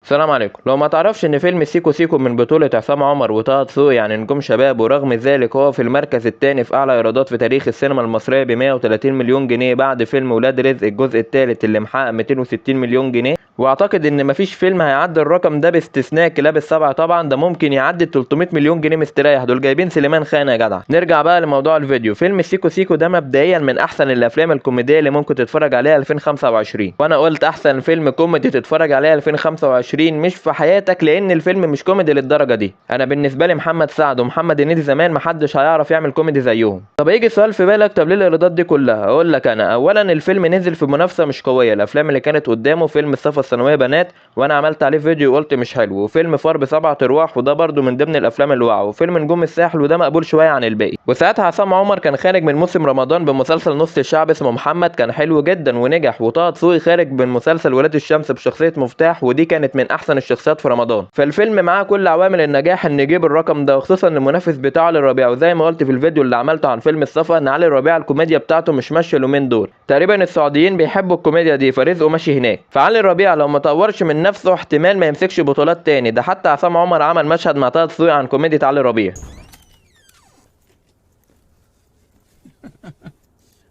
السلام عليكم. لو ما تعرفش ان فيلم سيكو سيكو من بطولة عصام عمر وطه دسوقي يعني نجوم شباب، ورغم ذلك هو في المركز الثاني في اعلى ايرادات في تاريخ السينما المصرية ب 130 مليون جنيه بعد فيلم ولاد رزق الجزء الثالث اللي محقق 260 مليون جنيه. واعتقد ان مفيش فيلم هيعدي الرقم ده باستثناء كلاب السبعة، طبعا ده ممكن يعدي 300 مليون جنيه مستريح، دول جايبين سليمان خان يا جدع. نرجع بقى لموضوع الفيديو. فيلم سيكو سيكو ده مبدئيا من احسن الافلام الكوميدية اللي ممكن تتفرج عليها 2025، وانا قلت احسن فيلم كوميدي تتفرج عليها 2025 مش في حياتك، لان الفيلم مش كوميدي للدرجة دي. انا بالنسبة لي محمد سعد ومحمد هنيدي زمان محدش هيعرف يعمل كوميدي زيهم. طب يجي سؤال في بالك، طب ليه الايرادات دي كلها؟ اقول لك انا، اولا الفيلم نزل في منافسه مش قوية، الافلام اللي كانت قدامه فيلم الصفا الثانوية بنات وانا عملت عليه فيديو وقلت مش حلو، وفيلم فار بسبعة ارواح وده برده من ضمن الافلام اللي وقعوا، وفيلم نجوم الساحل وده مقبول شوية عن الباقي. وساعتها عصام عمر كان خارج من موسم رمضان بمسلسل نص الشعب اسمه محمد، كان حلو جدا ونجح، وطه دسوقي خارج من مسلسل ولاد الشمس بشخصية مفتاح، ودي كانت من احسن الشخصيات في رمضان. فالفيلم معاه كل عوامل النجاح ان يجيب الرقم ده، وخصوصا المنافس بتاعه علي ربيع. وزي ما قلت في الفيديو اللي عملته عن فيلم الصفا ان علي ربيع الكوميديا بتاعته مش ماشية اليومين دول، تقريبا السعوديين بيحبوا الكوميديا دي فرزقه ماشي هناك. فعلي ربيع لو ما طورش من نفسه احتمال ما يمسكش بطولات تاني، ده حتى عصام عمر عمل مشهد مع طه دسوقي عن كوميديا علي ربيع.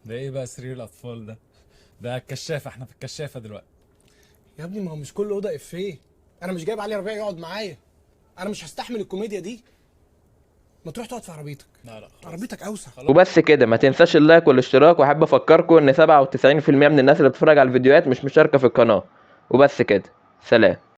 ده ايه بقى سرير الاطفال ده؟ ده الكشافه، احنا في الكشافه دلوقتي يا ابني. ما هو مش كل اوضة افيه، انا مش جايب علي ربيع يقعد معايا، انا مش هستحمل الكوميديا دي. ما تروح تقعد في عربيتك. لا لا خلاص. عربيتك اوسع. وبس كده، ما تنساش ال like والاشتراك، واحب افكركم ان 97% من الناس اللي بتتفرج على الفيديوهات مش مشاركة في القناة. وبس كده، سلام.